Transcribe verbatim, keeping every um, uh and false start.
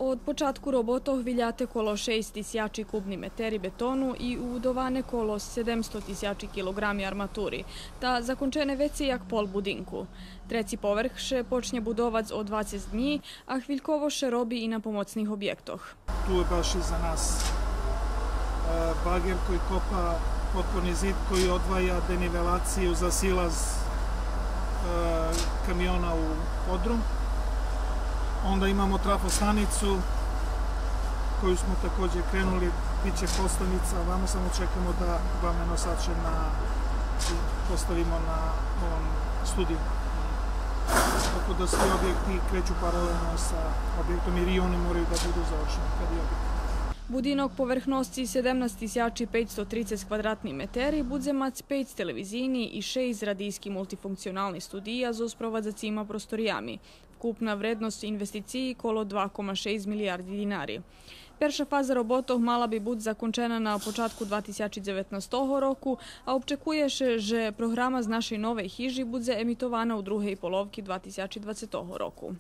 Од початку роботох виляте коло шейсц тисячи кубни метери бетону и убудоване коло седемсто тисячи килоґрами арматури, та закончене вецей як пол будинку. Треци поверх ше почнє будовац о двацец днї, а хвильково ше роби и на помоцних обєктох. Tu je baš iza nas, e, bager koji kopa potporni zid koji odvaja denivelaciju za silaz, e, kamiona u podrum. Onda imamo trafo stanicu koju smo takođe krenuli, bit će postavnica, vamo samo čekamo da dva menosače na, postavimo na ovom studiju. Tako da svi objekti kreću paralelno sa objektom jer i oni moraju da budu završeni kad i objekti. Будинок поверхносци седемнац тисячи пейцсто трицец квадратни метери будзе мац пейц телевизийни и шейсц радийски мултифункционални студия зоз провадзацима просториями. Вкупна вредносц инвестициї коло два кома шейсц милиярди динари. Перша фаза роботох мала би буц закончена на початку два тисячи дзеветнастого року, а обчекує ше же програма з нашей новей хижи будзе емитована у другей половки два тисячи двацетого року.